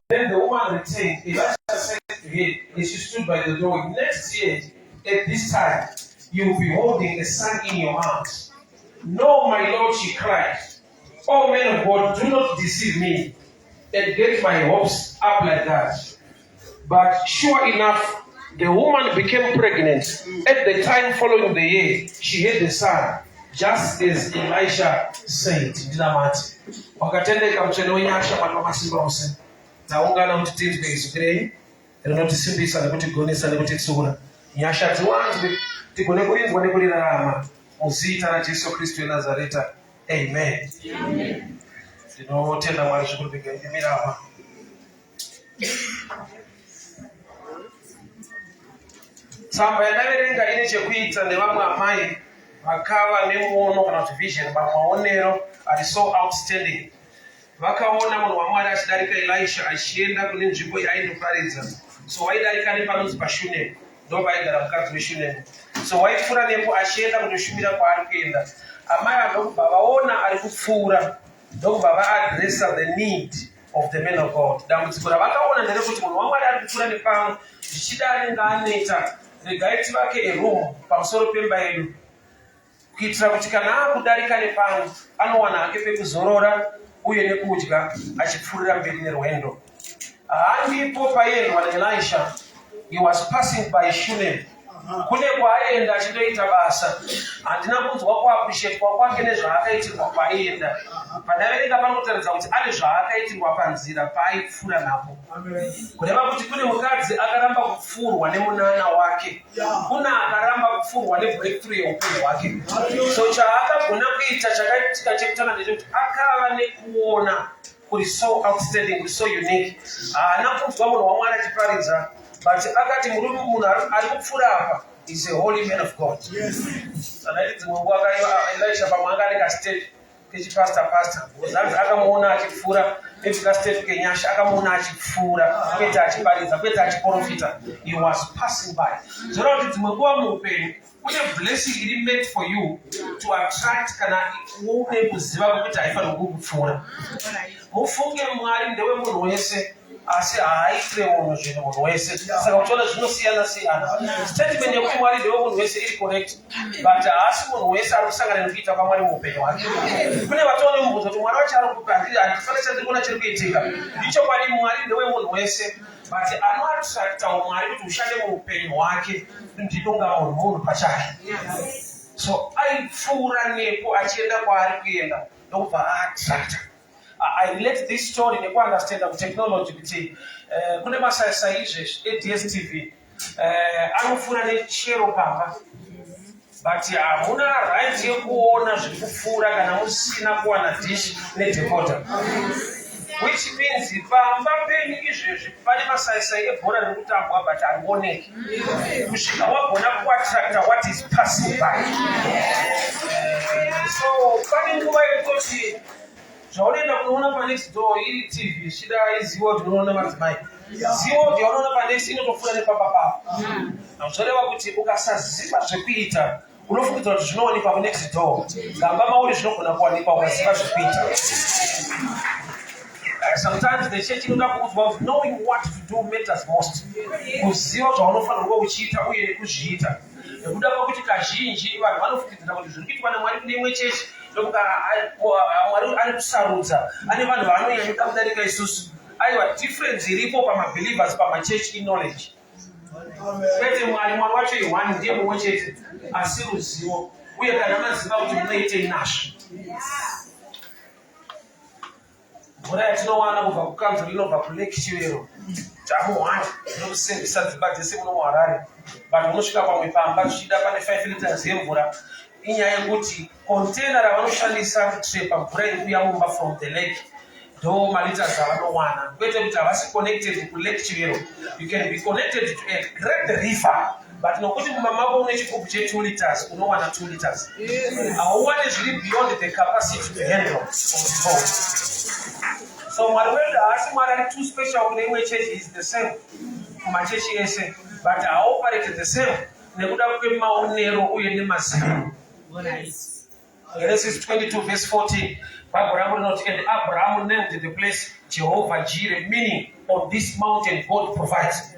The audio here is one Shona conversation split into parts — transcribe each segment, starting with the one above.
Then the woman returned. Elisha said to her as she stood by the door, Next year, at this time, you will be holding a son in your arms. No, my lord, she cried. Oh, man of God, do not deceive me and get my hopes up like that. But sure enough, the woman became pregnant. At the time following the year, she had a son, just as Elisha said. Ndinamati. Wakatendeka mutsvene wenyasha Mwari wamasimba ose. Taungana kuti tinzwe izwi renyu rinotisimbisa nekutigonesa nekutitsiura. Nyasha dziwanzwe tigone kurinzwa nekurirarama muzita raJesu Kristu weNazareta. Amen. Ndinotenda Mwari zvikuru ndimira apa. Tsamba yandaverenga ine chekuita nevamwe amai vakava nemuono kana kuti vision, maonero ari so outstanding. Vakaona munhu waMwari achidarika Elisha achienda kune nzvimbo yaaindoparidza. So waidarika nepanonzi paShunemi, ndopaigara mukadzi weShunemi. So waipfuura nepo achienda kundoshumira kwaari kuenda. Amai ava ndokubva vaona ari kupfuura, ndokubva vaadressa the need of the man of God. Dambudziko ravakaona nderekuti munhu waMwari ari kupfuura nepamwe, zvichida anenge aneta, regai tivake a room pamusoro pemba yedu kuitira kuti kana akudarika nepano anowana hake pekuzorora uye nekudya achipfuurira mberi nerwendo. Handipo paiendwa naElisha, he was passing by Shunem. Kune kwaaienda achindoita basa. Handina kunzwa kuappreciatwa kwake nezvaakaitirwa kwaaienda. Pandaverenga panotaridza kuti ane zvaakaitirwa panzira paaipfuura napo. Kureva kuti kune mukadzi akaramba kupfuurwa nemunana wake. Kuna akaramba kupfuurwa nebreakthrough yeupenyu hwake. So chaakagona kuita chakaitika chekutanga ndechekuti akava nekuona kuri so outstanding, kuri so unique. Haana kunzwa munhu waMwari achiparidza, but akati murume munhu ari kupfuura apa is a holy man of God. Saka dzimwe nguva Elisha pamwe anga ane kastep kechipastor pastor, because hanzi akamuona achipfuura nekastep kenyasha, akamuona achipfuura kwete achiparidza, kwete achiprofita. He was passing by. Zvoreva kuti dzimwe nguva muupenyu kune blessing iri meant for you to attract kana une kuziva kwekuti haifaniri kukupfuura. Mufunge Mwari ndewe munhu wese, asi haaitire munhu zvinhu munhu wese. Saka uchiona zvinosiyana siyana. Statement yekuti Mwari ndewe munhu wese iri correct, but haasi munhu wese ari kusangana nekuita kwaMwari muupenyu hwake. Kune vatoone mubvunzo kuti Mwari wacho ari kupi, handifane chandiri kuona chiri kuitika. Ichokwadi, Mwari ndewe munhu wese, but anoattractawo Mwari kuti ushande muupenyu hwake ndidonga munhu munhu pachake. So aipfuura nepo achienda kwaari kuenda, ndokubva aattracta. I relate this story nekuunderstanda kutechnology kuti kune masaisai izvezvi eDStv anopfuura nechero pamba, but hamuna right yekuona zviri kupfuura kana musina kuwana dish nedecoder, which means pamba penyu izvezvi pane masaisai ebhora riri kutambwa, but harioneki kusvika wagona kuattracta what is passing by. So pane nguva yekutoti zvaunoenda kunoona panext door iri TV, zvichida izivo tinoona madzimai, zivo yaunoona panext inotopfuura nepamba pako. Zvoreva kuti ukasaziva zvekuita, unofungidzira kuti zvinowanikwa kunext door. Gamba mauri zvinogona kuwanikwa ukaziva zvekuita. Sometimes the church inoda kuudzwa kuti knowing what to do matters most, kuziva zvaunofanirwa uchiita uye nekuzviita, nekuda kwekuti kazhinji vanhu vanofungidzira kuti zviri kuitwa naMwari kune imwe chechi ndokuti Mwari ari kusarudza, ane vanhu vaanonyanyoda kudarika isusu. Aiwa, difference iripo pamabelievers pamachechi iknowledge, kwete Mwari. Mwari wacho ione, ndiye mumwe chete, asi ruzivo uye kana maziva kuti munoitei nazvo. Mvura yatinowana kubva kukanzuro inobva kuLake Chivero dhamu 1 inokusevhisa dzimba dzese muno muHarare, but unosvika pamwe pamba zvichida pane 5 liters yemvura. Inyaya yekuti container ravanoshandisa kutrepa mvura iri kuuya mumba from the lake ndo maliters avanowana, kwete kuti havasi connected kuLake Chivero. You can be connected to a great river, but nokuti mumba mako une chigubhu che2 liters, unowana 2 liters, hauwani zviri beyond the capacity to handle of home. So Mwari wedu haasi Mwari ari too special kune imwe chechi. Is the same kumachechi ese, but haaoperate the same nekuda kwemaonero uye nemaziviro. Genesis 22 verse 14. Bible rangu rinoti, and Abraham named the place Jehovah Jireh, meaning on this mountain God provides.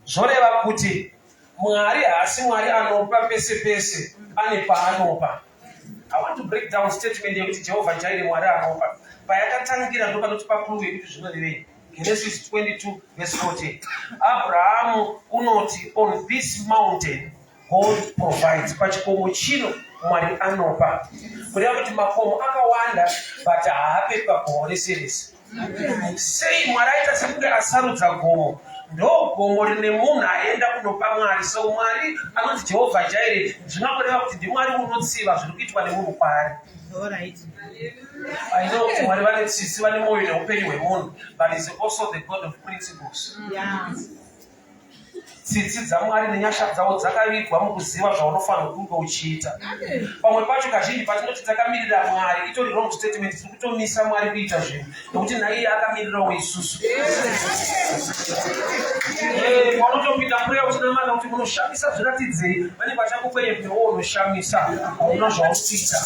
Zvoreva kuti Mwari haasi Mwari anopa pese pese, ane paanopa. I want to break down statement yekuti Jehovah Jireh Mwari anopa. Payakatangira ndopanotipa clue yekuti zvinorevei. Genesis 22 verse 14. Abraham unoti on this mountain God provides. Pachikomo chino Mwari anopa. Kureva kuti makomo akawanda but haape pagomo rese rese. Sei Mwari aita sekunge asarudza gomo? Ndo gomo rine munhu aenda kunopa Mwari. So Mwari anonzi Jehovha Jaire zvingangoreva kuti ndiMwari unotsiva zviri kuitwa nemunhu kwaari. I know kuti Mwari vane tsitsi, vane mwoyo neupenyu hwemunhu, but is also the God of principles. Yeah. Tsitsi dzaMwari nenyasha dzavo dzakavigwa mukuziva zvaunofanirwa kunge uchiita. Pamwe pacho kazhinji patinoti takamirira Mwari, itori wrong statement, tiri kutomisa Mwari kuita zvinhu nokuti naiye akamirirawo isusu. Eh, paunotopinda prayer uchinamata kuti munoshamisa zviratidzei, vanenge vachakukwenye kuti wo unoshamisa, hauna zvaunoita.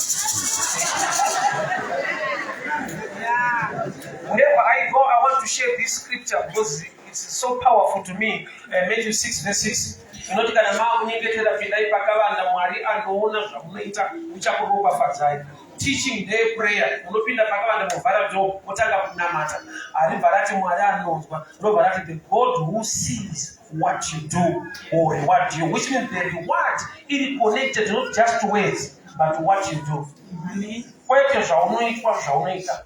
Wherever I go, I want to share this scripture because It's so powerful to me. Matthew 6 verse 6 inoti kana maakunyengetera pindai pakavanda Mwari anoona zvamunoita uchakuropafadzai. Teaching day prayer munopinda pakavanda movhara door motanga kunamata. Haribva rati Mwari anonzwa robva rati the God who sees what you do will reward you which means the reward iri connected not just words but what you do. Kwete zvaunoitwa zvaunoita.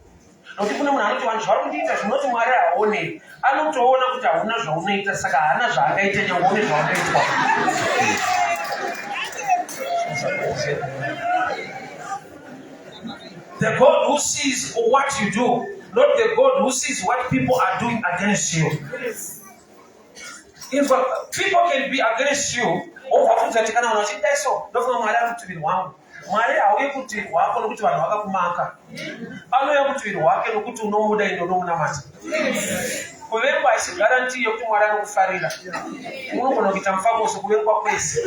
Nokuti kune munhu anoti vanhu zvavari kundiita zvinoti Mwari haaonei. Anotoona kuti hauna zvaunoita saka haana zvaangaita nyangwe une zvaunoitwa. The God who sees what you do, not the God who sees what people are doing against you. If people can be against you, wobva wafunza kuti kana vanhu vachidai so, ndofunga Mwari ari rutivi rwangu. Mwari hauye kurutivi rwako nokuti vanhu vakakumaka. Anouya kurutivi rwake nokuti unomuda ende unomunamata. Kuvengwa haisi guarantee yekuti Mwari anokufarira. Unogona kuita mufakoso kuvengwa kwese.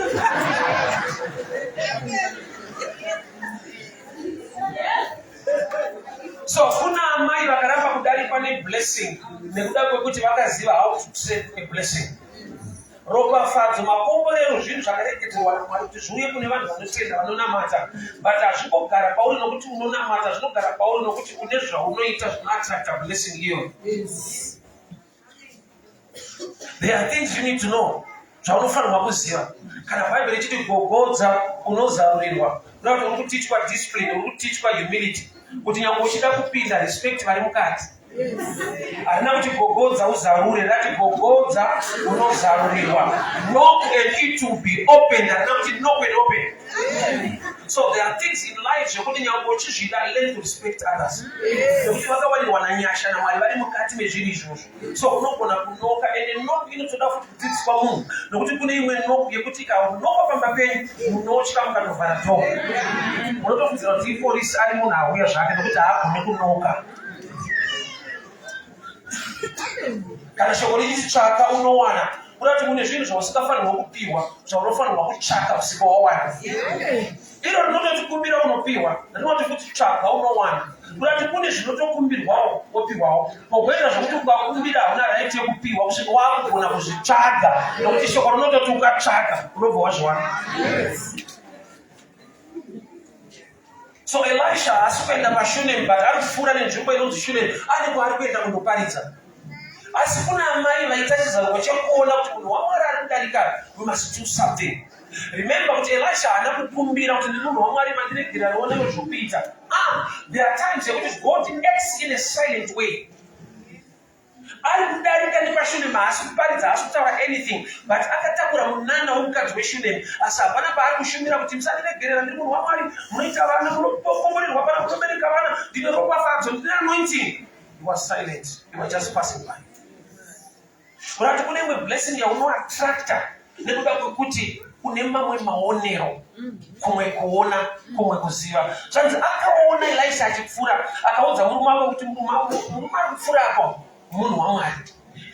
So kuna amai vakaramba kudarikwa neblessing nekuda kwekuti vakaziva how to track a blessing. Ropafadzo, makomborero zvinhu zvakaregeterwa naMwari kuti zviuye kune vanhu vanotenda vanonamata, but hazvingogara pauri nokuti unonamata, zvinogara pauri nokuti une zvaunoita zvinoattracta blessing iyoyo. There are things you need to know zvaunofanirwa kuziva. Kana Bhaibheri richiti gogodza unozarurirwa, kureva kuti uri kutichwa discipline, uri kutichwa humility, kuti nyangwe uchida kupinda respect vari mukati. Harina kuti gogodza uzarure, rati gogodza unozarurirwa. Knock and it will be opened. Harina kuti knock and open. So there are things in life zvekuti nyangwe uchizvida learn to respect others. Nekuti vakawanirwa nanyasha naMwari vari mukati mezvinhu izvozvo. So unogona kunoka ende knock inotoda futi kudzidziswa munhu nokuti kune imwe knock yekuti ikanoka pamba penyu munotya mukatovhara door. Unotofungidzira kuti ipolisi ari munhu auya zvake nokuti haagone kunoka. Kana shoko richiti tsvaka unowana, kuda kuti mune zvinhu zvausingafanirwa kupiwa zvaunofanirwa kutsvaka usika wawana. Iro rinototi kumbira unopiwa, rinoti futi tsvaga unowana. Kuda kuti kune zvinotokumbirwawo wopiwawo. Pogoita zvokuti ukakumbira hauna right yekupiwa kusvika wakugona kuzvitsvaga nokuti shoko rinototi ukatsvaga unobva wazviwana. So Elisha haasi kuenda paShunem but ari kupfuura nenzvimbo inonzi Shunem, ane kwaari kuenda kundoparidza. Asi kuna amai vaita chizaruro chekuona kuti munhu waMwari ari kudarika, we must do something. Remember kuti Elisha haana kukumbira kuti ndi munhu waMwari mandiregerera ndionewo zvokuita. Ah, there are times yekuti God acts in a silent way. Ari kudarika nepaShunemi, haasi kuparidza, haasi kutaura anything, but akatakura munana womukadzi weShunemi, asi hapana paari kushumira kuti musandiregerera, ndiri munhu waMwari, munoita vana, munokomborerwa pana, munobereka vana, ndine ropafadzo, ndine anointing. He was silent. He was just passing by. Kureva kuti kune imwe blessing yaunoattracta nekuda kwekuti une mamwe maonero, kumwe kuona, kumwe kuziva. Zvanzi akaona Elisha achipfuura, akaudza murume wake kuti murume ari kupfuura apo munhu waMwari.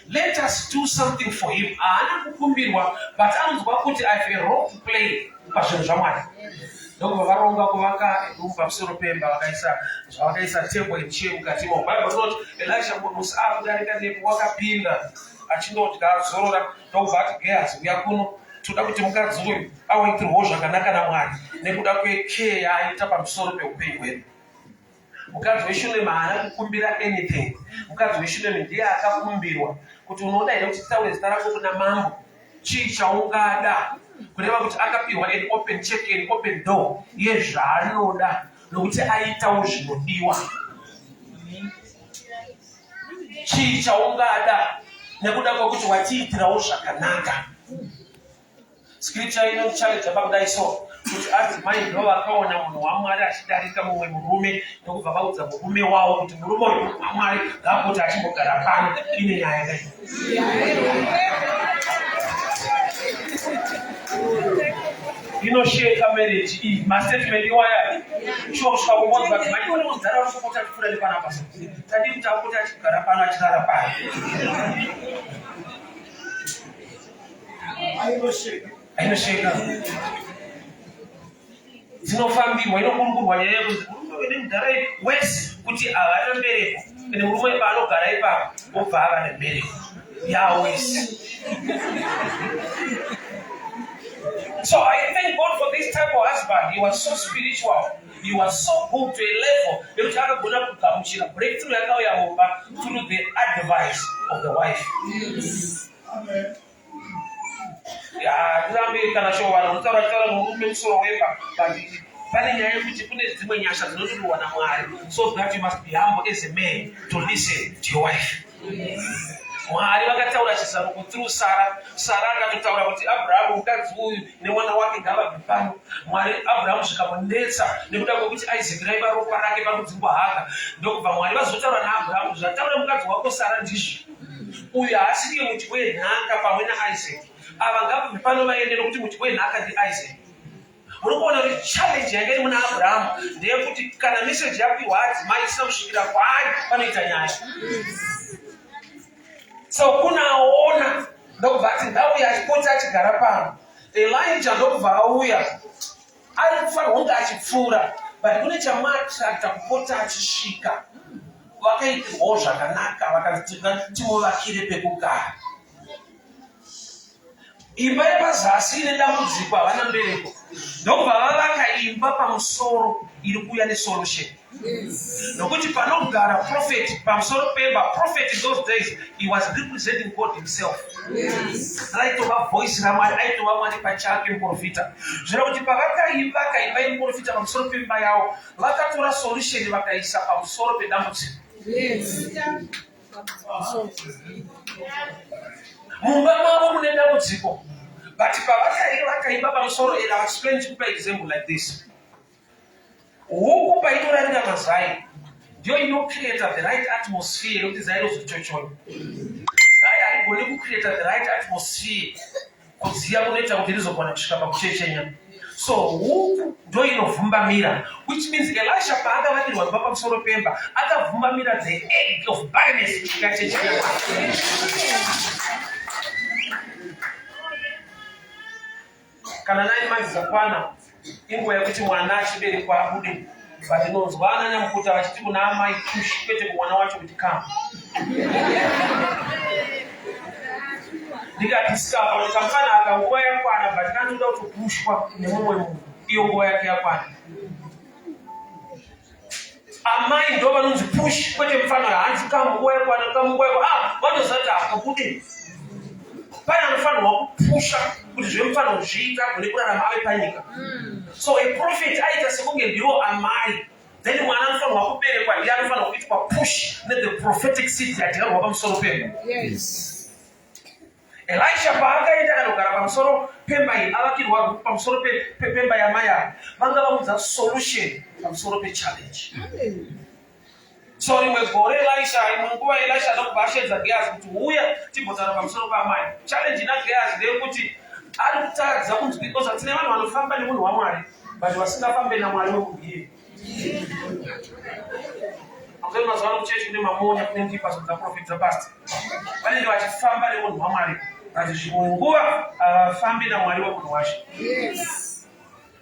Let us do something for him. Haana kukumbirwa, but anonzwa kuti I have a role to play pazvinhu zvaMwari. Ndokubva varonga kuvaka room pamusoro pemba, vakaisa zvavakaisa table and chair mukati imo. Bible rinoti Elisha musi akudarika nepo wakapinda achinodya azorora, ndokubva ati Gehazi, uya kuno, toda kuti mukadzi uyu awaitirwawo zvakanaka naMwari nekuda kwecare yaaita pamusoro peupenyu hwedu. Mukadzi weShunemi haana kukumbira anything. Mukadzi weShunemi ndiye akakumbirwa kuti unoda here kuti titaure zita rako kuna mambo, chii chaungada? Kureva kuti akapiwa an open check, an open door yezvaanoda, nokuti aitawo zvinodiwa. Chii chaungada nekuda kwekuti watiitirawo zvakanaka? Scripture inochallenge pakudai so kuti adzimai ndo vakaona munhu waMwari achidarika mumwe murume, ndokubva vaudza murume wavo kuti murume uyu munhu waMwari, ngaapote achimbogara pano. Ine nyaya kai inosheka marriage iyi, mastatement iwaya shuwa kusvika kumonzi vadzimai pane mudhara uri kupota achipfuura nepanapa, tadii kuti apote achigara pano, achirara pano? Ainosheka dzinofambirwa, inokurukurwa nyaya yekuti murume uyu nemudhara wese kuti havana mbereko, ende murume paanogara ipapo obva ava nembereko yawese. So I thank God for this type of husband. He was so spiritual. He was so good to a level yekuti akagona kugamuchira breakthrough yakauya mumba through the advice of the wife. Amen. Hatirambe kana shoko vanhu vanotaura chitaura murume musoro wemba, but pane nyaya yekuti kune dzimwe nyasha dzinotopiwa naMwari, so that you must be humble as a man to listen to your wife. Mwari vakataura chisaruko through Sara. Sara akatotaura kuti Abrahamu, mukadzi uyu nemwana wake ngavabve pano. Mwari Abrahamu zvikamunetsa nekuda kwekuti Isaac raiva ropa rake pakudzingwa Haga. Ndokubva Mwari vazotaura naAbrahamu, zvataura mukadzi wako Sara ndizvo, uyu haasi iye mudyi wenhaka pamwe naIsaac, ava ngavabve pano vaende, nokuti mudyi wenhaka ndiIsaac. Muri kuona kuti challenge yanga iri muna Abrahamu ndeyekuti kana meseji yapiwa adzimai isina kusvikira kwaari, panoita nyaya. So kunaona ndokubva ati ngauya achipota achigara pano. Elijah ndokubva auya, ari kufanirwa kunge achipfuura, but kune chamuattracta kupota achisvika. Vakaitirwawo zvakanaka, vakanzi timuvakire pekugara. Imba yepazasi ine dambudziko, havana mbereko, ndokubva vavaka imba pamusoro iri kuuya nesolution, nokuti panogara prophet pamusoro pemba, prophet in those days, he was representing God himself. Raitova voice raMwari, aitova Mwari pachake muprofita. Zvino kuti pavakaivaka imba yemuprofita pamusoro pemba yavo, vakatora solution vakaisa pamusoro pedambudziko. Mumba mavo mune dambudziko, but pavakaivaka imba pamusoro, and I'll explain, chikupa example like this: huku painorarira mazai, ndiyo inocreata the right atmosphere yekuti zai rozochochonya. Zai harigoni kucreata the right atmosphere, kudziya kunoita kuti rizogona kusvika pakuchechenya. So huku ndo inovhumbamira, which means Elisha paakavakirwa imba pamusoro pemba, akavhumbamira the egg of barrenness kusvika chechenya. Kana 9 months dzakwana, inguva yekuti mwana achiberekwa abude, but inonzwa ana nyamukuta vachiti kuna amai, "Push," kwete kumwana wacho kuti "Come." Ndikadiscover kuti kamufana aka nguva yakwana, but kanotoda kutopushwa nemumwe munhu, iyo nguva yake yakwana. Amai ndo vanonzi "Push," kwete mufana. Hanzi, "Come, nguva yakwana, come, nguva yakwana." Ah, vanoziva kuti hakabude. Pane anofanirwa kupusha kuti zvemufanira kuzviita agone kurarama ave panyika. So a prophet aita sekunge ndiwo amai, then mwana anofanirwa kuberekwa ndiye anofanirwa kuitwa push nethe prophetic seed yadyarwa pamusoro pemba. Elisha paakaenda akanogara pamusoro pemba iyi, avakirwa pamusoro pemba yamai ava, vanga vaudza solution pamusoro pechallenge. So rimwe gore Elisha, imwe nguva Elisha ndokubva ashedza Gehazi kuti uya timbotaura pamusoro paamai. Challenge ina Gehazi ndeyekuti ari kutadza kunzwikoza. Tine vanhu vanofamba nemunhu waMwari but vasingafambe naMwari wemunhu iyeye. Amzeni mazuva ano kuchechi kune mamonya, kune ndipa dzaprofet, dzapastor, vanenge vachifamba nemunhu waMwari, but zvimwe nguva havafambi naMwari wemunhu wacho.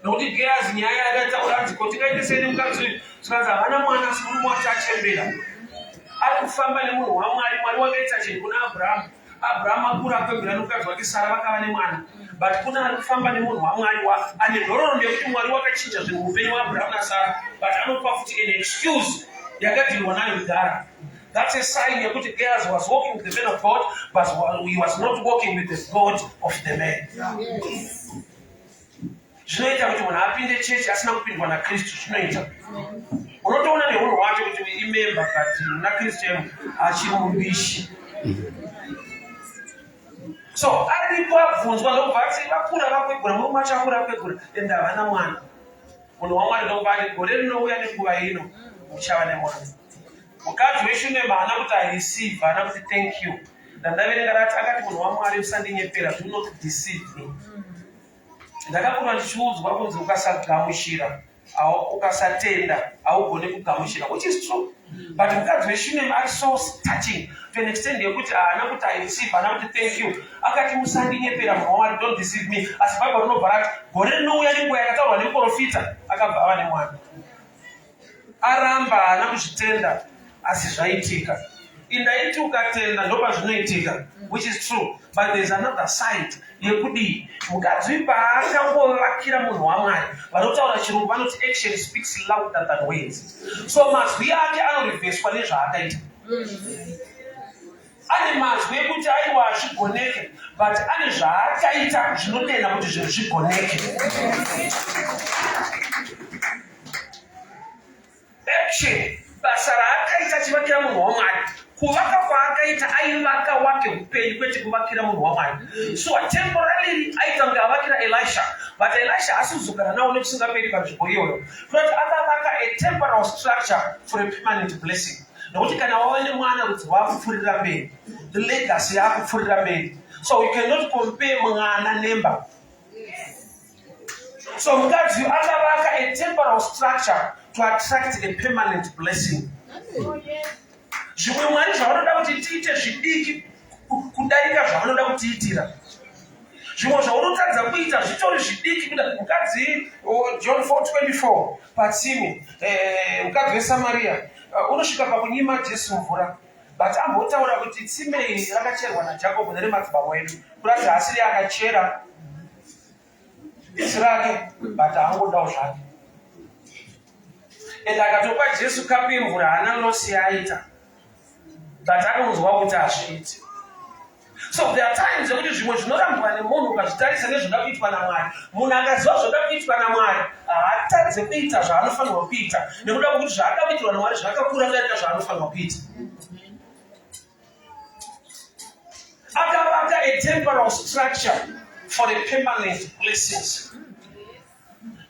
Nokuti Gehazi nyaya yakataura anzi ko tingaite sei nemukadzi uyu? Zvikanzi havana mwana asi murume wacho achembera. Ari kufamba nemunhu waMwari. Mwari wakaita chinhu kuna Abrahamu. Abrahamu akura akwegura nemukadzi wake Sara vakava nemwana. But kuna ari kufamba nemunhu waMwari wa ane nhororondo yekuti Mwari wakachinja zvinhu muupenyu waAbrahamu naSara. But anopa futi an excuse yakadhirwa nayo kudhara. That's a sign yekuti Gehazi was walking with the man of God, but he was not walking with the God of the man. Yes. Zvinoita kuti munhu apinde chechi asina kupindwa naKristu, zvinoita. Unotoona nehunhu hwacho kuti imemba but muna Kristu emu achiri mubishi. So aripo abvunzwa ndokubva ati vakura vakwegura, murume wacho akura akwegura and havana mwana. Munhu waMwari ndokubva ati gore rinouya nenguva ino uchava nemwana. Mukadzi weShunemi haana kuti I receive, haana kuti thank you. Ndandaverenga rati akati munhu waMwari usandinyepera, do not deceive me. Ndakakura ndichiudzwa kunzi ukasagamuchira ukasatenda haugone kugamuchira, which is true. But mukadzi weShunemi ari so touching to an extent yekuti haana kuti I receive, haana kuti thank you. Akati musandinyepera munhu waMwari, don't deceive me. Asi Bible rinobva rati gore rinouya nenguva yakataurwa nemuprofita akabva ava nemwana. Aramba haana kuzvitenda asi zvaitika. Indaiti ukatenda ndopazvinoitika, which is true, but there's another side yekudii. Mukadzi uyu paakangovakira munhu waMwari, vanotaura chirungu vanoti action speaks louder than words. So mazwi ake anorivheswa nezvaakaita. Ane mazwi ekuti aiwa hazvigoneke, but ane zvaakaita zvinodena kuti zvinhu zvigoneke. Action, basa raakaita achivakira munhu waMwari, kuvaka kwaakaita aivaka wake upenyu kwete kuvakira munhu waMwari. So temporarily aita kunge avakira Elisha, but Elisha haasi kuzogara nawo nekusingaperi panzvimbo iyoyo. Kurati akavaka a temporal structure for a permanent blessing. Nokuti kana wava nemwana rudzi rwakupfurira mberi, the legacy yakupfurira mberi. So you cannot compare mwana nemba. So mukadzi akavaka a temporal structure to attract a permanent blessing. Zvimwe Mwari zvavanoda kuti tiite zvidiki kudarika zvavanoda kutiitira. Zvimwe zvaunotadza kuita zvitori zvidiki kuda mukadzi John 4:24 patsime, mukadzi weSamaria, unosvika pakunyima Jesu mvura. But ambotaura kuti tsime iri rakacherwa naJacob neremadzibaba edu. Kuratidza asiri akachera isi rake, but haangodawo zvake. And akatopa Jesu kapu yemvura, haana loss yaaita, but akanzwa kuti hazviiti. So there are times yekuti zvimwe zvinorambwa nemunhu ukazvitarisa nezvinoda kuitwa naMwari. Munhu akaziva zvinoda kuitwa naMwari haatadze kuita zvaanofanirwa kuita, nekuda kwekuti zvaada kuitirwa naMwari zvakakura kudarika zvaanofanirwa kuita. Akavaka a temporal structure for a permanent blessings.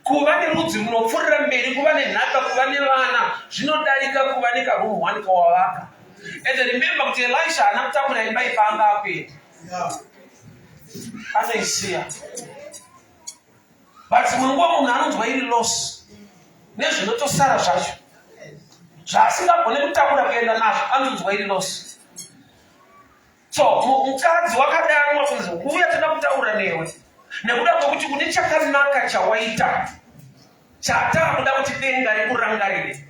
Kuva nerudzi runopfuurira mberi, kuva nenhaka, kuva nevana zvinodarika kuva nekaroom one kawavaka. And remember kuti Elisha haana kutakura imba ipaanga akuenda, anoisiya. But dzimwe nguva munhu anonzwa iri loss nezvinotosara zvacho zvaasingagone kutakura kuenda nazvo, anonzwa iri loss. So mukadzi wakadanwa kunzi huya toda kutaura newe nekuda kwekuti une chakanaka chawaita chataa kuda kuti denga rikurangarire.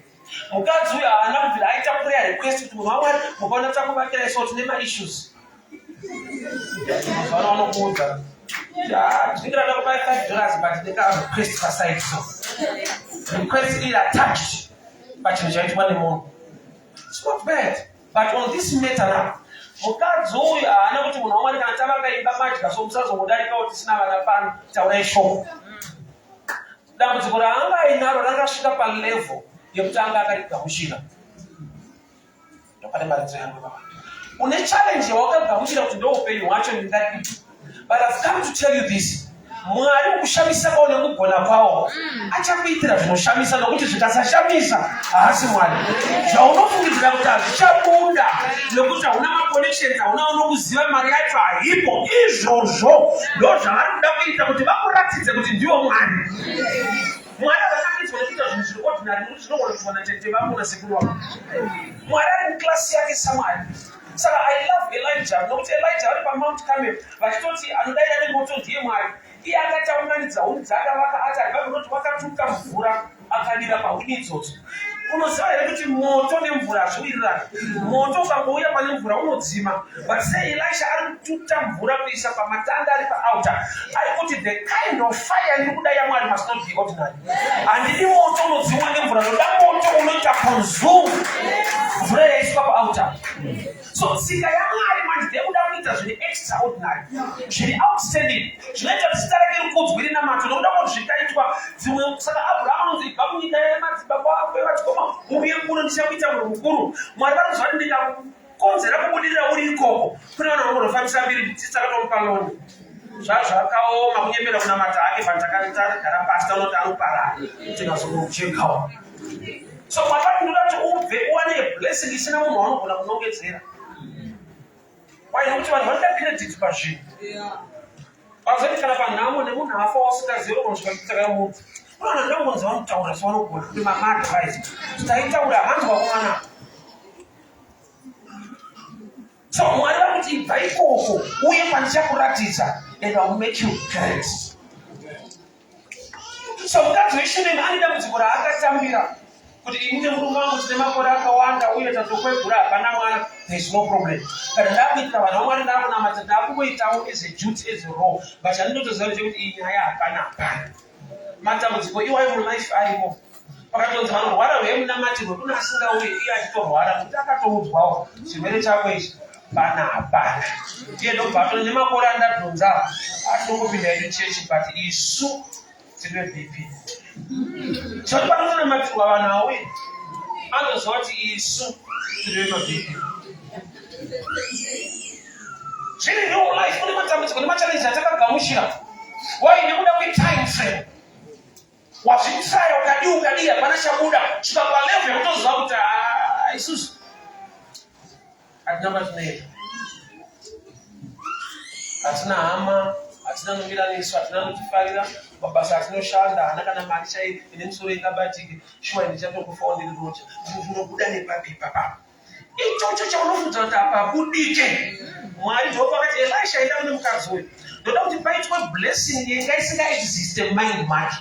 Mukadzi uyu haana kubvira aita prayer request kuti munhu waMwari mukaona takuvakira iso tine maissues. Mazuva ano vanokuudza tinenge rada kubai $5 but ndeka request paside, so request iri attached pachinhu chaitwa nemunhu. It's not bad. But on this matter now, mukadzi uyu haana kuti munhu waMwari kana tavaka imba madya so musazongodarikawo tisina vana pano, taurai shoko. Dambudziko raanga ainaro rangasvika palevel yekuti anga akarigamuchira. Ndopane maridzo yangu baba. Une challenge yawakagamuchira kuti ndo upenyu hwacho ndingadii. But I've come to tell you this. Mwari mukushamisa kwawo nekugona kwawo achakuitira zvinoshamisa, nokuti zvikasashamisa haasi Mwari. Zvaunofungidzira kuti hazvichabuda nekuti hauna maconnections, hauna unokuziva, mari yacho haipo, izvozvo ndo zvavari kuda kuita kuti vakuratidze kuti ndiwo Mwari. Mwari havanakidzwa nekuita zvinhu zviri ordinary, nekuti zvinogona kuitwa natete vako nasekuru vako. Mwari ari muklasi yake saMwari. Saka I love Elijah, nokuti Elijah vari paMount Carmel vachitoti anodaira nemoto ndiye Mwari. Iye akati aunganidza huni dzake avaka atari, Bhaibheri rinoti wakatuka mvura akadira pahuni idzodzo. Unoziva here kuti moto nemvura hazviwirirani? Moto ukangouya pane mvura unodzima. But sei Elisha ari kututa mvura kuisa pamatanda ari paaltar? Ari kuti the kind of fire ndiri kuda yaMwari must not be ordinary. Handidi moto unodzimwa nemvura, ndoda moto unoita consume mvura yaiswa paaltar. So tsika yaMwari manje ndeyekuda kuita zviri extraordinary, zviri outstanding, zvinoita kuti zita rake rikudzwe rinamato nokuda kuti zvikaitwa dzimwe. Saka Abraham anonzi ibva munyika yemadzibaba ako evadzikoma uye kuno ndichakuita munhu mukuru. Mwari vari kuziva kuti ndikakonzera kubudirira uri ikoko kune vanhu vanongonofambisa mbiri nditsakatomupa loni zvazvakaoma kunyepera kunamata hake but takagara pasi taona kuti anoparara tikazonochekawo. So Mwari vari kuda kuti ubve uwane blessing isina munhu waunogona kunongedzera. Why? Nekuti vanhu vanoda credit pazvinhu. Vazoti kana panhamo nemunhu afa wasingazivi unosvika kutsaka munhu. Unoona ndangonzi vanotaura sevanogona kuti mamadvice. Taitaura hanzwa komana. So Mwari vari kuti ibva ikoko uye pandichakuratidza and I will make you great. So mukadzi weShunemi ane dambudziko raakatambira kuti ini nemurume wangu tine makore akawanda uye tatokwegura hapana mwana, there is no problem. Kana ndakuitira vanhu vaMwari ndakunamata ndakungoitawo as a duty as a role, but chandinotoziva ndechekuti iyi nyaya hapana hapana. Matambudziko iwayo mulife arimo. Pakatonzi vanorwara huye munamatirwe kune asingauye iye achitorwara nekuti akatoudzwawo chirwere chako ichi pana hapana. Iye ndobva atone nemakore andadhonza atinongopinda yedu chechi but isu tine BP. Choti panotonamatirwa vanhu auye anoziva kuti isu tine maBP. Zviri real life kune matambudziko nemachallenges atakagamuchira. Why? Nekuda kwetime frame. Wazvitraya ukadii ukadii hapana chabuda svika palevel yekutoziva kuti ah, isusu hatina matinoenda hatina hama hatina nomiraniswa hatina notifarira mabasa atinoshanda haana kana mari chai ine musoro ingabatike shuwa ndichatokufawo ndiri roja ndinobuda nepapi ipapapa ichocho chaunofunza kuti hapabudike mwari ndo pakati elisha enda kune mukadzi uyu ndoda kuti paitwe blessing yanga isingaexiste mumind make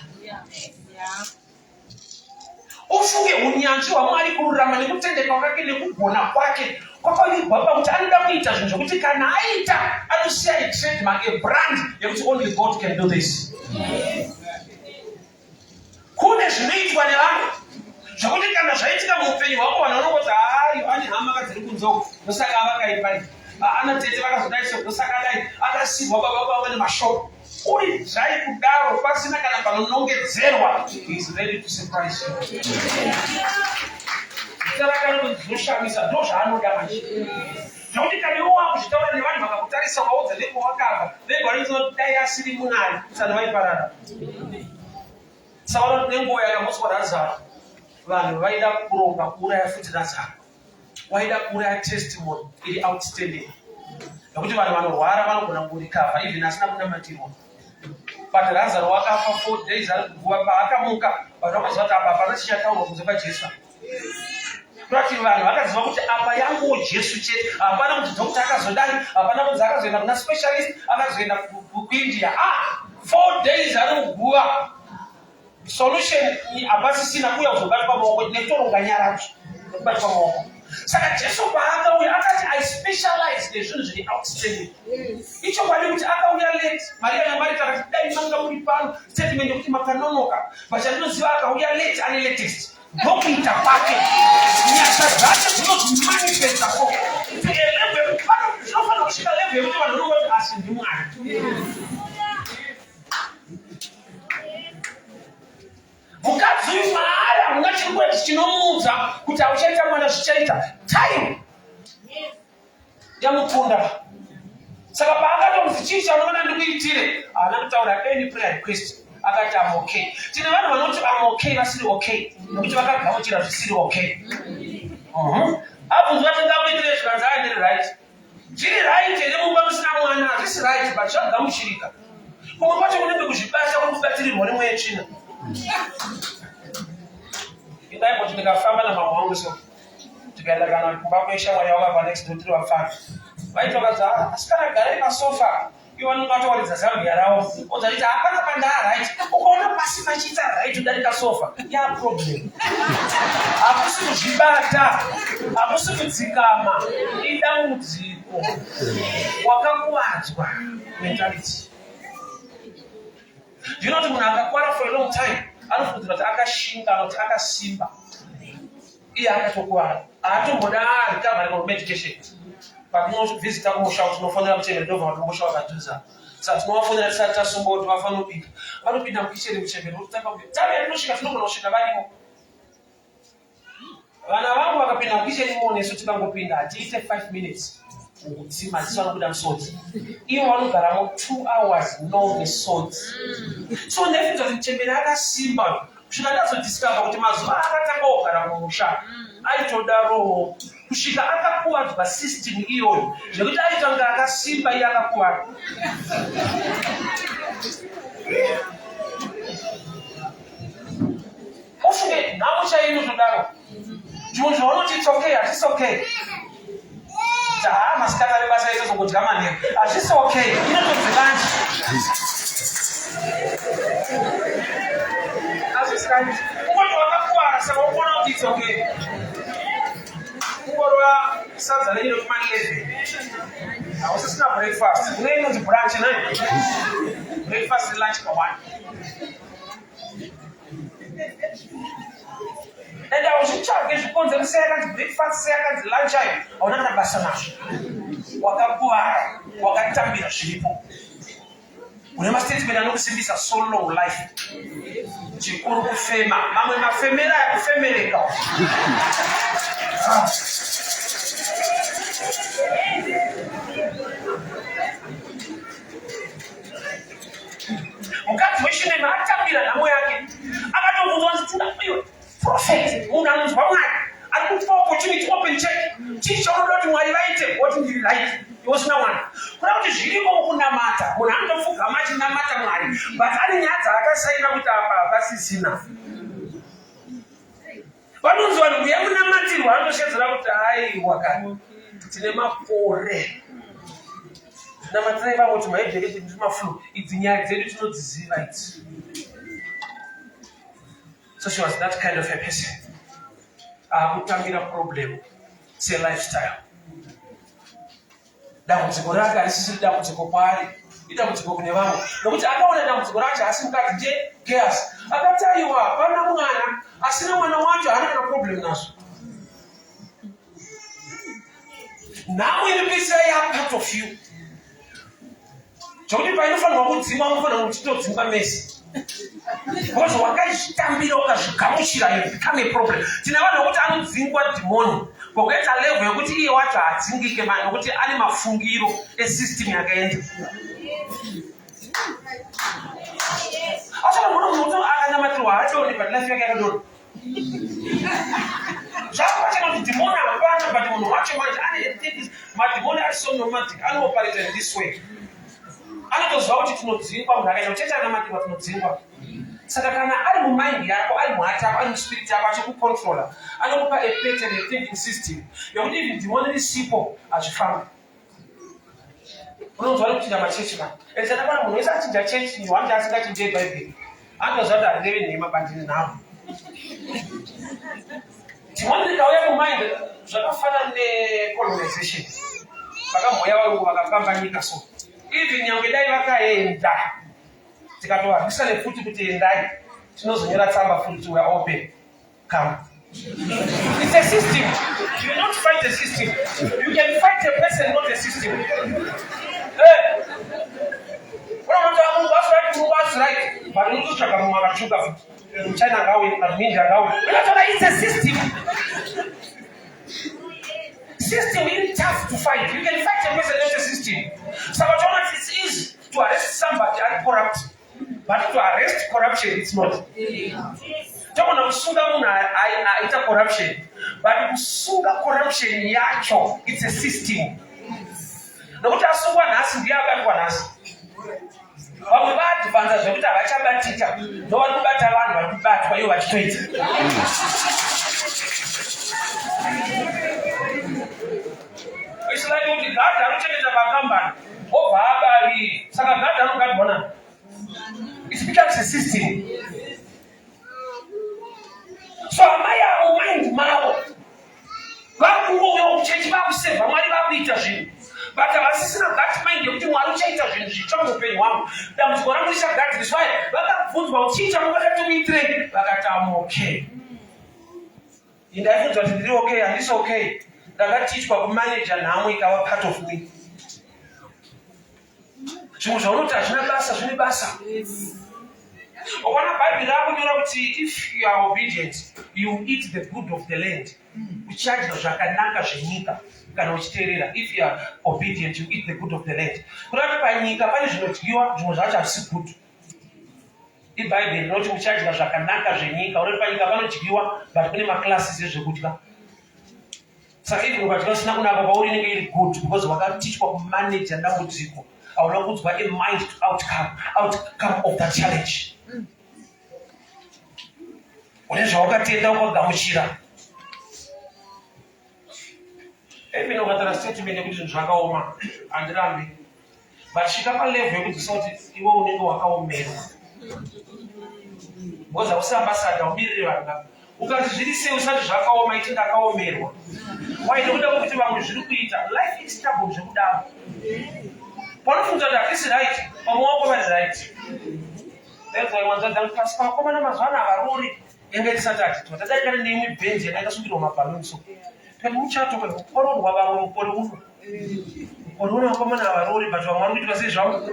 ufunge unyanzvi hwamwari kururama nekutendeka kwake nekugona kwake kwakavigwa pakuti anoda kuita zvinhu zvekuti kana aita anosiya a trademark a brand yekuti only god can do this Kune zvinoitwa nevanhu zvekuti kana zvaitika muupenyu hwako vanhu vanongoti hayo ane hama kadziri kunze uko ndosaka avakaipa ana tete vakazodai so ndosaka adai akasirwa baba baba nemashoko uri dry kudaro pasina kana panonongedzerwa he is ready to surprise you zita rake anoti zvinoshamisa ndo zvaanoda manje zvekuti kana iwe wakuzvitaura nevanhu vakakutarisa ukaudza nekwawakabva vega vanoti dai asiri munari tsano vaiparara Saka nenguva yakamutswa Razaro, vanhu vaida kuronga kuuraya futi Razaro. Waida kuuraya testimony iri outstanding. Nekuti vanhu vanorwara vanogona kurecover even asina kunamatirwa. But Razaro wakafa 4 days ari kuguva paakamuka vanhu vakaziva kuti apa hapana chichataurwa kunze kwaJesu. Kurati vanhu vakaziva kuti apa yanguwo Jesu chete. Hapana kuti doctor akazodai, hapana kunzi akazoenda kuna specialist, akazoenda kuIndia. Ah, 4 days ari muguva. Solution hapasisina kuuya kuzobatwa maoko netoronga nyaradzo nekubatwa maoko. Saka Jesu paakauya akati I specialize nezvinhu zviri outstanding. Ichokwadi kuti akauya late. Maria naMarita akati dai manga muri pano statement yekuti makanonoka. But chandinoziva akauya late ane latest. Ndokuita kwake nyasha dzake dzinozvimanifesta ko to a level pano zvinofanira kusvika level yekuti vanhu vanongoti asi ndimwari. Mukadzi uyu maari hamuna chiri kuita chinomuudza kuti hauchaita mwana zvichaita time yamukunda saka paakatonzi chii chaunoona ndikuitire haana kutaura any prayer request akati am okay tine vanhu vanoti am okay vasiri okay nekuti vakagamuchira zvisiri okay Abvunzwa kuti ngakuitire zvikanzi aya ndiri right zviri right here mumba musina mwana hazvisi right but zvagamuchirika kumwe kwacho kunenge kuzvibata kuri kubatirirwa nemweya tsvina indaimboti ndikafamba namambo wangu so tikaenda kana kumba kweshamwari yavo vabva next door tiri vapfana vaiti vakadzi ah, asikana garai pasofa. Ivo vanenge vatowaridza zambia ravo. Odza chiti hapana pandaa right. Ukaona pasi pachiita right kudarika sofa, ya problem. Hakusi kuzvibata, hakusi kudzikama, idambudziko. Wakakuvadzwa mentality. Do you know kuti munhu akakwara for a long time anofungidzira kuti akashinga kana kuti akasimba. Iye akatokuvara. Haatomboda recovery or medication. Patinovhizita kumusha tinofonera muchembere ndobva vatomusha vakadhuza. Saka tinovafonera tisati tasumba kuti vafanobika. Vanopinda mukicheni muchembere vototanga kubika. Time yatinosvika tinogona kusvika varimo. Vana vangu vakapinda mukicheni imomo nesu tikangopinda hatiite 5 minutes mukutsima maziso anobuda misodzi. Ivo vanogaramo 2 hours no misodzi. So ndaifunga kuti muchembere akasimba kusvika ndazodiscover kuti mazuva aakatanga kugara kumusha aitodarowo kusvika akakuvadzwa system iyoyo zvekuti aita kunge akasimba iye akakuvara. Ufunge nhamo chaiyo inotodaro. Zvimwe zvaunoti it's okay hazvisi okay. Taa masikati ane basa ese zokudya manheru hazvisi okay inotonzi lunch. Hazvisi lunch. Kungoti wakakuvara saka ukuona kuti it's okay. Kungorova sadza renyu rekuma 11 hausisina breakfast. Kune inonzi brunch nai. Breakfast lunch pa one. And hauzvitsvage zvikonzero sei yakanzi breakfast sei yakanzi lunch ayo hauna kana basa nazvo. Wakakuvara, wakatambira zviripo. Une mastatement anokusimbisa so long life. Chikuru kufema, mamwe mafemera aya kufemereka. Ah. Mukadzi weshinema atambira nhamo yake akatobvunzwa nzi tunda iwe prophet munhu anonzwa Mwari ari kupa opportunity open check chii chaunoda kuti Mwari vaite woti ndiri right iwe usina mwana kuda kuti zviriko mukunamata munhu anotopfugama achinamata Mwari but ane nyaya dzaakasaina kuti apa hapasisina vanonzi vanhu kuya munamatirwa anotoshedzera kuti aiwa kani tine makore namatirai vamwe kuti maibheketi maflu idzi nyaya dzedu tinodziziva idzi. So she was that kind of a person akutambira problem selifestyle. Dambudziko rake harisisiri dambudziko kwaari, idambudziko kune vamwe, nokuti akaona dambudziko racho asi mukadzi ndiye Gehazi akati aiwa hapana mwana asina mwana wacho haana kana problem nazvo. Nhamo inopedzisira ya part of you zvekuti painofanirwa kudzimwa unofanira kuchitodzimwa mese because wakazvitambira ukazvigamuchira you become a problem. Tine vanhu vekuti anodzingwa dhimoni kwakaita level yekuti iye wacho haadzingike mani nokuti ane mafungiro esystem yakaenda. Asi vanhu vanoona kuti akanamatirwa haadoni but life yake yakadona. Zvakupachena kuti dhimoni hapana but munhu wacho manje ane things madhimoni ari so nomadic anooperate in this way. Anotoziva kuti tinodzingwa munhu akaenda kuchechi anamatirwa tinodzingwa. Saka kana ari mumind yako ari muhati yako ari muspirit yako achikucontrola anokupa a pattern a thinking system yekuti even dhimoni risipo hazvifambi. Unonzwa nekuchinja machechi ka and chadakwana munhu wese achinja chechi wanje asingachinje bhaibheri anotoziva kuti handirevi nhema bandini nhamo. Dhimoni rikauya mumind zvakafanana necolonization vakamboya varungu vakapamba nyika so even nyange dai vakaenda tikatovarwisa nepfuti kuti endai tinozonyora tsamba futi we are open come. It's a system. You not fight a system. You can fight a person, not a system. Hey. Unoona munhu was right, munhu was right. But unototsvaga mumwe akatsvuka futi. Muchina ngauye, muIndia ngauye. Unotoona it's a system. System is tough to fight. You can fight a person, not a system. Saka uchaona kuti it's easy to arrest somebody ari corrupt. But to arrest corruption, it's not. Togona kusunga munhu aita corruption, but kusunga corruption yacho, it's a system. Nokuti asungwa nhasi ndiye abatwa nhasi. Vamwe vaadvanza zvekuti havachabatika, ndovari kubata vanhu vari kubatwa ivo vachitoita. It's like kuti gadha anochengeta pakambani. Obva abari. Saka gadhi anogadhwa nani? It becomes a system. So amai avo mind mavo vakungouyawo kuchechi, vakusevha Mwari, vakuita zvinhu, but havasisina that mind yekuti Mwari uchaita zvinhu zvitsva muupenyu hwangu, dambudziko rangu richagadziriswa. Vakabvunzwa kuti chii chamungada tikuitirei, vakati, "Am okay." Indaifunzwa kuti ndiri okay, handisi okay. Ndakatichwa kumaneja nhamo, ikava part of me. Zvimwe zvaunoti hazvina basa zvine basa. Ukaona Bhaibheri rakunyora kuti if you are obedient, you eat the good of the land, uchadya zvakanaka zvenyika kana uchiteerera. If you are obedient, you eat the good of the land. Kureva kuti panyika pane zvinodyiwa, zvimwe zvacho hazvisi good. Ibhaibheri rinoti uchadya zvakanaka zvenyika. Uroti panyika panodyiwa, but kune maclasses ezvekudya. Saka even ukadya usina kunaka, kwauri inenge iri good because wakatichwa kumaneja dambudziko. Hauna kuudzwa a mind to outcome of that challenge. Une zvawakatenda, ukagamuchira. Even ukatara statement yekuti zvinhu zvakaoma, handirambi, but svika palevel yekudzisa kuti iwe unenge wakaomerwa because hausi ambassador, umirire vanhu ka. Ukati zviri sei, usati zvakaoma, iti ndakaomerwa. Why? Nekuda kwekuti vamwe zviri kuita. Life is stubborn zvekudaro. Paunofunga kuti hatisi right, vamwe wako vari right. That's why mwanzvadzi pasi pakomana mazuva ano havarori. Yanga isati atitwa tadaikana neimwe bhenzi yanga yakasungirwa mabhaloni, so tikati muchato kwarorwa vamwe mukore uno. Mukore uno vakomana havarori, but vamwe vari kuitwa sei zvavo.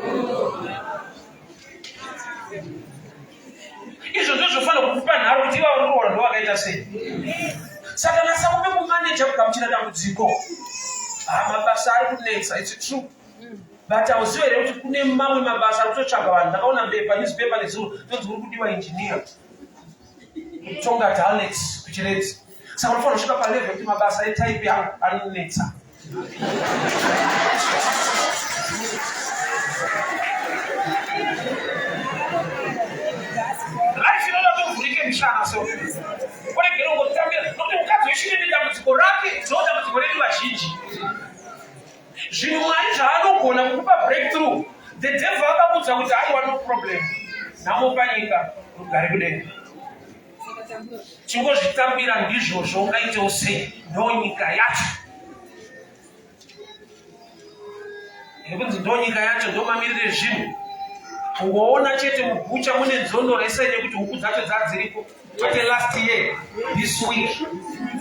Izvo ndo zvofanira kukupa nharo kuti ivavo vari kuroora ndo vakaita sei. Saka nasakupe kumaneja kugamuchira dambudziko. Ah, mabasa ari kunetsa, it's true, but hauzivi here kuti kune mamwe mabasa ari kutotsvaga vanhu? Ndakaona bepa, newspaper nezuro, tonzi uri kudiwa engineer kutonga Daleks kuChiredzi. Saka unofanira kusvika palevel yekuti mabasa etype yangu anonetsa. Life inoda kuvhurike mishana, so uregere ungotambira, nokuti mukadzi wechidini dambudziko rake ndo dambudziko redu vazhinji. Zvinhu Mwari zvaanogona kukupa breakthrough, the devil akakudza kuti aiwa, no problem, nhamo panyika, rugare kudenga, chingozvitambira ndizvozvo, ungaitewo sei, ndo nyika yacho. Yekunzi ndo nyika yacho, ndo mamiriro ezvinhu. Ungoona chete mubhucha mune nzondo rese nekuti huku dzacho dzadziriko, kwete last year, this week.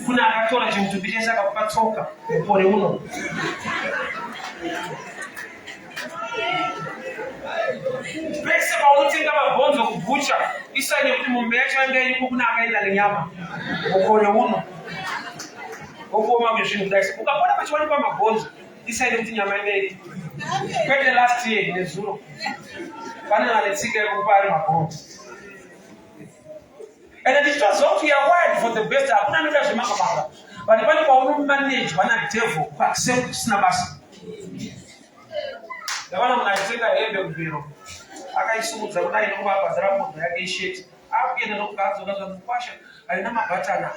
Kuna akatora chimutumbi chese akakupa tsoka mukore uno. Pese paunotenga mabhonzo kubhucha, isai nekuti mombe yacho yanga iripo, kuna akaenda nenyama mukore uno. Wokuoma kwezvinhu kudai, ukapona pachiwanikwa mabhonzo, isai nekuti nyama yanga iripo, kwete last year, nezuro. Pane vane tsika yekupa ari mabhonzo. Ende ndichitoziva kuti you are wired for the best, hakuna anoita zvemanga manga, but pane paunomanejwa nadevil kuaccept kusina basa. Ndakaona munhu achitenga hembe kubhero, akaisumudza kudai nokuva abhadhara modha yake isheti, akuenda nokubva adzoka zvamukwasha haina mabhatana.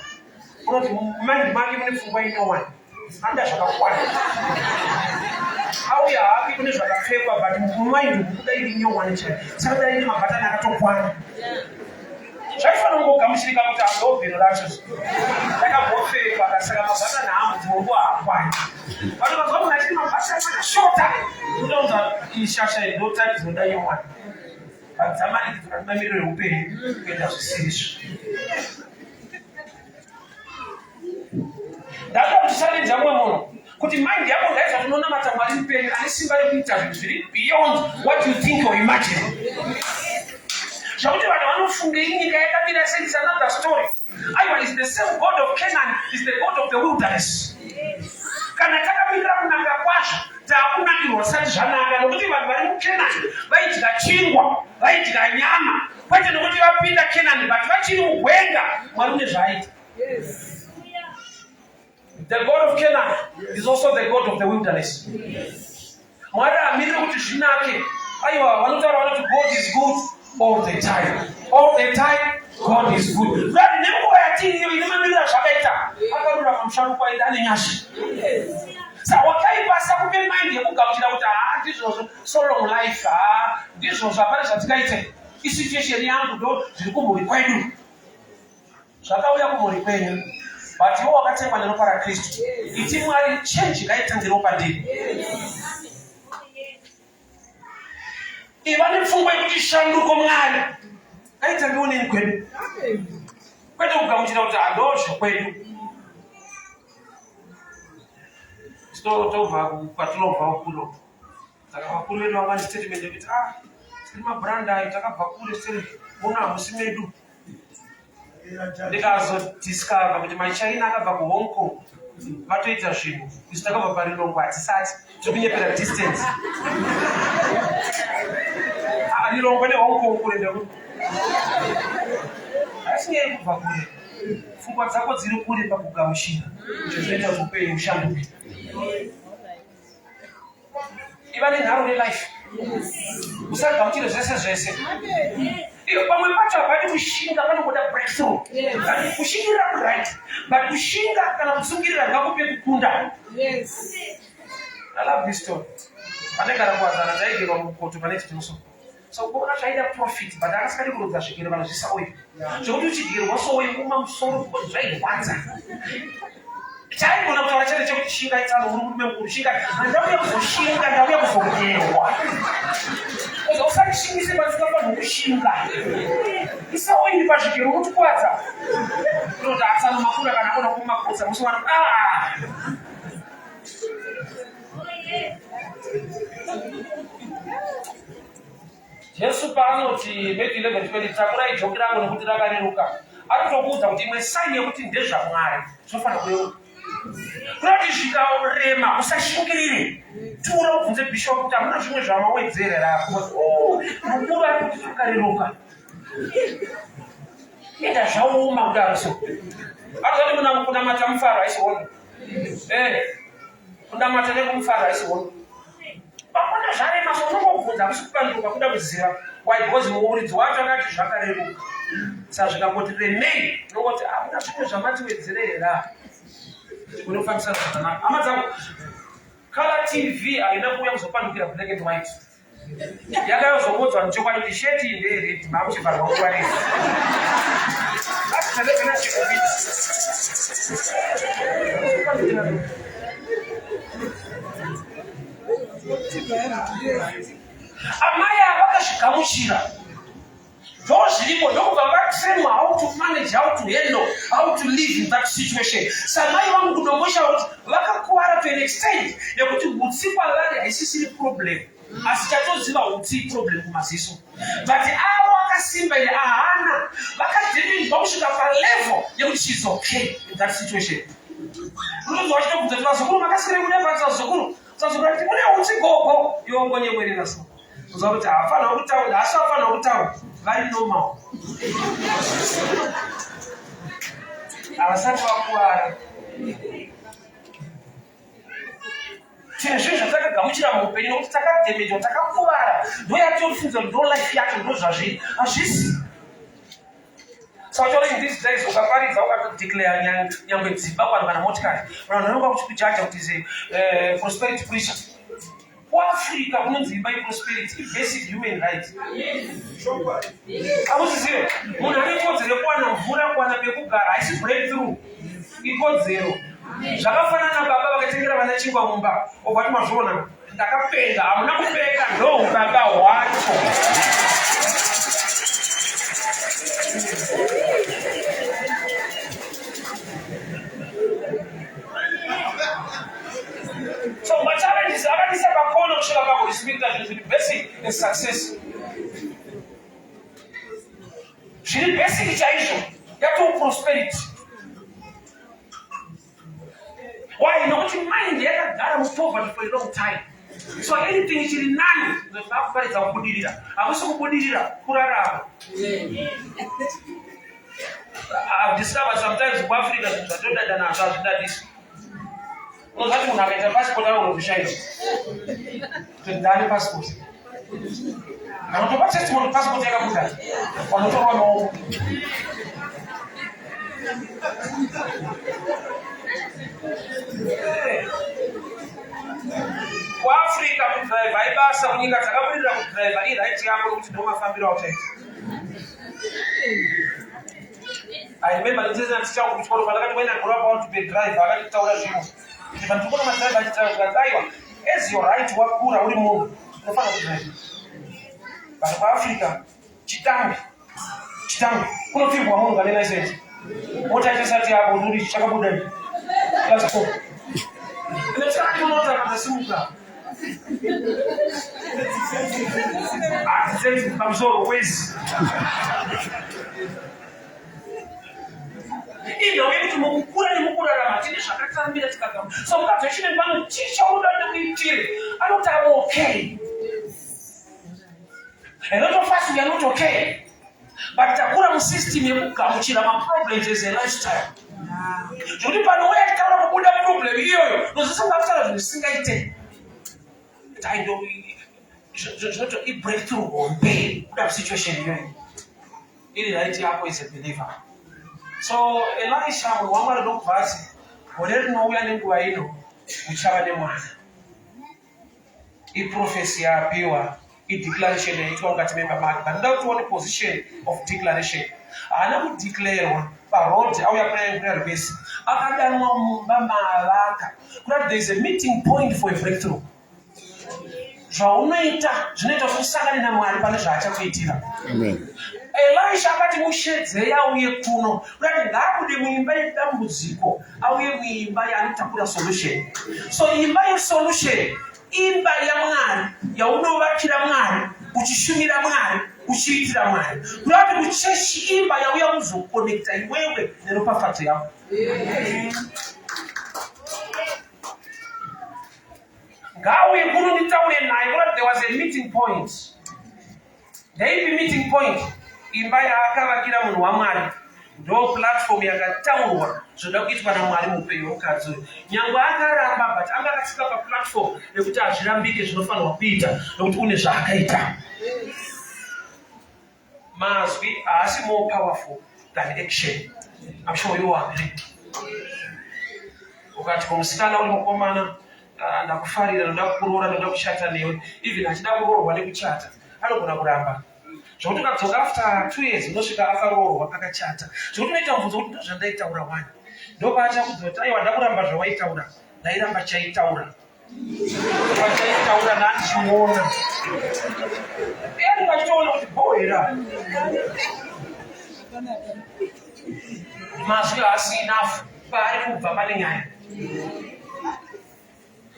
Unoti mumind make mune pfungwa inyowani, anoda zvakakwana. Auya hake kune zvakapfekwa, but mumind kuda iri nyowani chaiyo, saka dai ine mabhatani akatokwana. Zvaifanira kungogamuchirika kuti andobhero racho ndakambopfekwa, saka mabhatani hangu dzimwe nguva haakwani. Vanhu vanzwa munhu achiti mabhatani akashota, unounza ishasha ndo type dzinoda nyowani, dzamanikidzwa nemamiriro eupenyu kuenda zvisirizvo. Ndada kuchichalenja mumwe munhu kuti mind yako ndaizva tinonamata Mwari mupenyu ane simba rekuita zvinhu zviri beyond what you think or imagine. Zvakuti vanhu vanofunga inyika yakamira sei is another story. Aiwa, is the same God of Canaan is the God of the wilderness. Kana takamirira kunaka kwazvo, taakunakirwa zvisati zvanaka, nokuti vanhu vari muKenani vaidya chingwa, vaidya nyama, kwete nokuti vapinda Kenani, but vachiri mugwenga Mwari une zvaaita. The God of Canaan is also the God of the wilderness. Mwari hamiriri kuti zvinake. Aiwa, vanotaura vanoti God is good all the time. All the time God is good. But nenguva yatiriyo ine mamiriro azvakaita, akarurama musharukwa aida ane nyasha. Saka Sa wakaipa asakupe mind yekugamuchira kuti haa ndizvozvo so long life haa ndizvozvo hapana zvatingaite isituation yangu ndo zviri kumhuri kwedu zvakauya kumhuri kwenyu but iwo wakatengwa neropa rakristu iti mwari change ngaitangirewo pandiri iva nepfungwa yekuti shanduko mwari ngaitangewo neni kwedu kwete kugamuchira kuti handoo zvekwedu tobva kwatinobva kuno saka vakuru vedu vanga nestatement yekuti ah tiri mabrand ayo takabva kure seri muno hamusi medu ndikazodiscover kuti machina akabva kuhong kong vatoita zvinhu isu takabva parinongo hatisati tiri kunyepera distance ah, rinongo nehong kong kure ndeku haisi nyaya yekubva kure pfungwa dzako dziri kure pakugamuchira zvinoita kuti upenyu ushanduke iva nenharo nelife usagamuchire zvese zvese iyo pamwe pacho hapadi kushinga panongoda breakthrough kushingirira kuright but kushinga kana kutsungirira ngakupe kukunda I love this story. Pandaigara kuwadzana taigerwa mukoto pane chitoso. So kuona zvaida profit but akasikadi kurodza zvikero kana zvisa oil. Zvekuti uchigerwa so oil uma musoro because zvairwadza. Chaigona kutaura chete chekuti shinga itsano uri murume mukuru shinga. Handauya kuzoshinga ndauya kuzogerwa. Oza usandishingise pasikafanirwa kushinga. Isa oil pazvikero unotikwadza. Kunoti atsano makura kana akona kumakotsa musi wana ah. Jesu paanoti Matthew 11:20 takurai joki rangu nekuti rakareruka, ari kutokuudza kuti imwe saini yekuti ndezvaMwari zvinofanira kureruka. Kuda kuti zvikarema usashingirire, tura ubvunze bishop kuti hamuna zvimwe zvamawedzera here apo, oh, mukuru ari kuti zvakareruka. Enda zvaoma kudaro so. Anoda kuti kunamata mufaro haisi hondo. Eh, kunamata nekumufaro haisi hondo. Pakona zvarema so unongobvunza hakusi kupanduka kuda kuziva why because muridzi wacho akati zvakareruka. Saka zvikangoti remei unongoti hamuna zvimwe zvamatiwedzere here apa. Unofambisa zvakanaka. Hama dzangu, Color TV haina kuuya kuzopandukira black and white. Yakayozongodzwa nechokwadi kuti sheti iyi ndeyered makuchivharwa nguva refu. Amai ava vakazvigamuchira ndozviripo ndokubva vatrainwa how to manage how to handle how to live in that situation samai vangu kudomboshava kuti vakakuvara to an extent yekuti hutsi kwavari haisisiri problem asi chatoziva hutsi iproblem kumaziso but avo akasimba iri ahana vakadheminzwa kusvika palevel yekuti shes okay in that situation unonzwa vachitobvunza kuti vazukuru makasirei kuda vazukuru vazukuru vati mune hutsi gogo iwe wongonyemwerera so Kuziva kuti haafanira kutaura, haasi afanira kutaura, vari normal. Havasati vakuvara. Tine zvinhu zvatakagamuchira muupenyu nokuti takadhemejwa, takakuvara, ndoyatinofunza kuti ndo life yacho, ndo zvazviri. Hazvisi. Saka uchaona in these days ukaparidza ukatodeclare nyangwe dzimba kwana kana motikari, vanhu vanonga kuchikujaja kuti is a eh, prosperity preacher. KuAfrica kunonzi imba yeprosperity ibasic human right. Hamuzizive munhu ane kodzero yekuwana mvura, kuwana pekugara, haisi breakthrough, ikodzero. Zvakafanana baba vakatengera vana chingwa mumba, obva ti mazviona ndakapenga, hamuna kupenga, ndo ubaba hwacho. So machallenges akandisa pakona kusvika pakurespecta zvinhu zviri basic and success. Zviri basic chaizvo yatoo prosperity. Why? Nokuti mind yakagara mupoverty for a long time. So anything chiri nani vakuparidza kubudirira. Hakusi kubudirira kurarama. I've discovered sometimes kuAfrica zvinhu zvatodada nazvo hazvidadisi. Unozati munhu akaita passport anogona kushaina. Kuti ndane passport. Kana kutopa testimony passport yakabuda. Vanotorwa maoko. Kuafrica kudhiraivha ibasa, kunyika dzakabudirira kudhiraivha iright yako nokuti ndo mafambiro auchaita. I remember ndisina tichangu kuchikoro pandakati when I grow up I want to be a driver, akanditaura zvimwe kuti pandiri kuona madriver achidrive zvikanzi aiwa, as your right wakura uri munhu unofanira kudrive. But kuAfrica chitambi chitambi kunopfirwa munhu kane license, mota yacho isati yako nduri chakabuda class 4 nechakati mota akasimuka pamusoro wezi. Inhau yekuti mukukura nemukurarama tine zvakatambira tikagama. So mukadzi wechine pano, chii chaunoda ndikuitire? Anoti, "I'm okay." A lot of us, we are not okay, but takura musystem yekugamuchira maproblems as a lifestyle, zvekuti panouya achitaura kubuda problem iyoyo, nozisinga kutaura zvinhu zvisingaite. Zvinoto ibreakthrough hombe kuda situation iyoyo iri right yako as a believer. So Elisha, munhu waMwari, ndokubva ati, "Gore rinouya nenguva ino uchava nemwana." Iprophecy yaapiwa, ideclaration yaitwa mukati memba make. But ndoda kuti tione position of declaration. Haana kudeclarwa paroad auya prayer request, akadanwa mumba maavaka, kurati there is a meeting point for a breakthrough. Zvaunoita zvinoita kuti usangane naMwari pane zvaachakuitira. Amen. Elisha akati, "Mushedzei auye kuno," kurati ngaabude muimba yedambudziko auye muimba yaanotakura solution. So imba yesolution, imba yaMwari yaunovakira Mwari, uchishumira Mwari, uchiitira Mwari, kurati kuchechi imba yauya kuzokonekta iwewe neropafadzo yako. Ngauye kuno nditaure naye, kurati there was a meeting point. Ndeipi meeting point? Imba yaakavakira munhu waMwari ndo platform yakataurwa zvoda kuitwa naMwari muupenyu hwemukadzi uyu. Nyange akaramba, but anga akatsika paplatform yekuti hazvirambike, zvinofanirwa kuita nokuti une zvaakaita. Mazwi haasi more powerful than action. I'm sure you agree. Ukati kumusikana uri mukomana, "Ah, ndakufarira, ndoda kukuroora, ndoda kuchata newe," even achida kuroorwa nekuchata anogona kuramba, zvokuti ukadzoka after 2 years unosvika akaroorwa, akachata, zvokuti unoita mubvunzo kuti, "Ndozvandaitaura wani?" Ndopaachakuudza kuti, "Aiwa, ndakuramba zvawaitaura, ndairamba chaitaura pachaitaura ndandichiona." Iye ndingachitoona kuti bhohera mazwi haasi enough, paari kubva pane nyaya.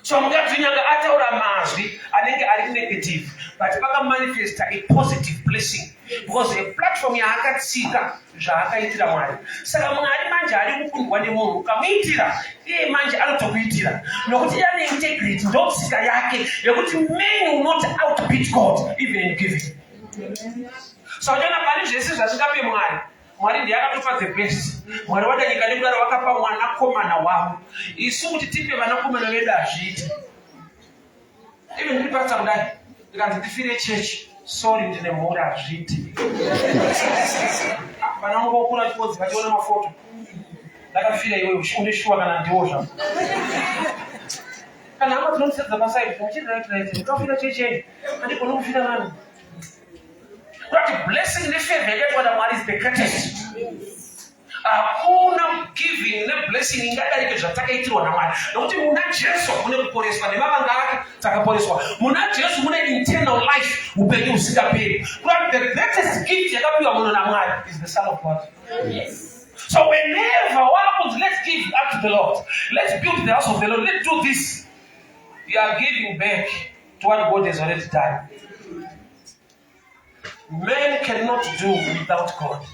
So mukadzi nyange ataura mazwi anenge ari negative, but pakamanifesta a positive blessing because a platform yaakatsika zvaakaitira Mwari. Saka Mwari manje ari kukundwa nemunhu. Ukamuitira iye manje anotokuitira nokuti ane integrity, ndo tsika yake yekuti man will not outbeat God even in giving. So uchaona pane zvese zvatingape Mwari, Mwari ndiye akatopa the best. Mwari wada nyika nekudaro vakapa mwanakomana wavo. Isu kuti tipe vanakomana vedu hazviiti. Even ndiri pastor kudai, ndikanzi ndifire chechi, sorry, ndine mhuri, hazviiti. Vana vangu vokura chikodzi vachiona mafoto, ndakafira iwewe, une shuwa kana ndiwo zvavo, kana hama dzinondisedza paside muchiri right right, ndikafira chechi yenyu, handigoni kufira vanhu. Kuti blessing nefavor yakaitwa naMwari is the greatest. Hakuna giving neblessing ingadarike zvatakaitirwa naMwari, nokuti muna Jesu mune kuporeswa, nemavanga ake takaporeswa. Muna Jesu mune eternal life, upenyu husingaperi. Kuti the greatest gift yakapiwa munhu naMwari is the Son of God. So whenever wakunzi, "Let's give up to the Lord, let's build the house of the Lord, let's do this," you are giving back to what God has already done. Man cannot do without God,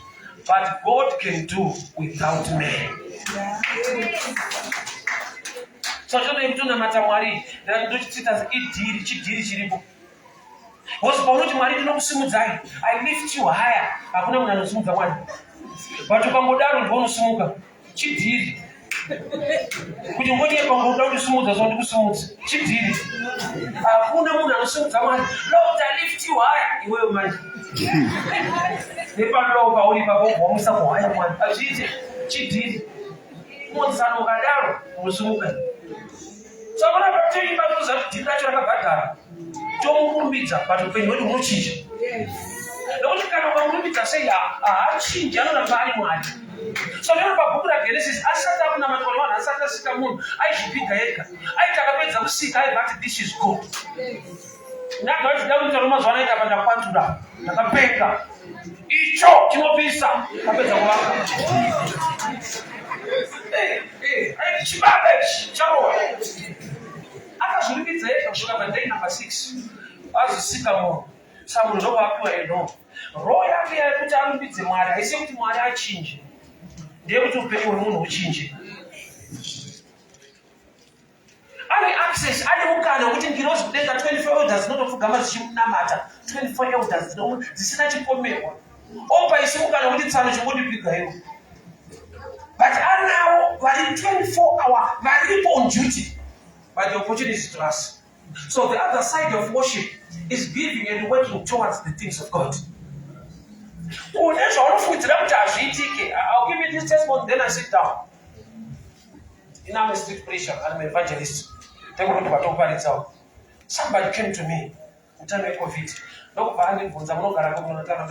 but God can do without man. So chonde kutonamata Mwari ndochitsita idhiri, chidhiri chiripo, because paunoti, "Mwari, ndinokusimudzai, I lift you higher," hakuna munhu anosimudza Mwari, but ukangodaro ndiwonosimuka. Chidhiri kuti ngonyepa, ngoda kundisimudza, so ndikusimudza. Chidhiri, hakuna munhu anosimudza Mwari. "Lord, I lift you higher," iwewe manje nepalow pauri ipapo ubva kuhaya Mwari, hazviite. Chidhiri, mudzano ukadaro unosimuka. Saka panapa toimba toziva kuti dhiri racho rakabhadhara, tomurumbidza, but upenyu hwedu hunochinja. Nokuti kana ukamurumbidza sei, haachinji, anoramba ari Mwari. So ndino pabhuku raGenesis, asati akunamatwa nevanhu, asati asika munhu, aizvipiga ega. Aiti akapedza kusika, aibva ati, "This is good." Ndagara chida kuita nomazuva anaita pa ndakwatura, ndakapenga, icho chinopisa, kapedza kuvaka. Aiti chibaba ichi charowa. Akazvirumbidza ega kusvika paday number 6, azosika munhu. Saka munhu ndokuapiwa eno role yake yekuti arumbidze Mwari. Haisi yekuti Mwari achinje, ndeyekuti upenyu hwemunhu huchinje. Ane access, ane mukana wekuti ngirozi kudenga, 24 elders, dzinotopfugama dzichimunamata, 24 elders dzisina chipomerwa. Opa isi mukana wekuti, "Tsano, chingondipiga iwo." But anawo vari 24 hour varipo on duty, but the opportunity is to us. So the other side of worship is giving and working towards the things of God. Une zvaunofungidzira kuti hazviitike. I'll give you this testimony, then I sit down. I'm a street preacher, I'm an evangelist. Tekuti vatoparidzawo. Somebody came to me mutano weCovid, ndokubva andibvunza, "Munogara kumunotanga?"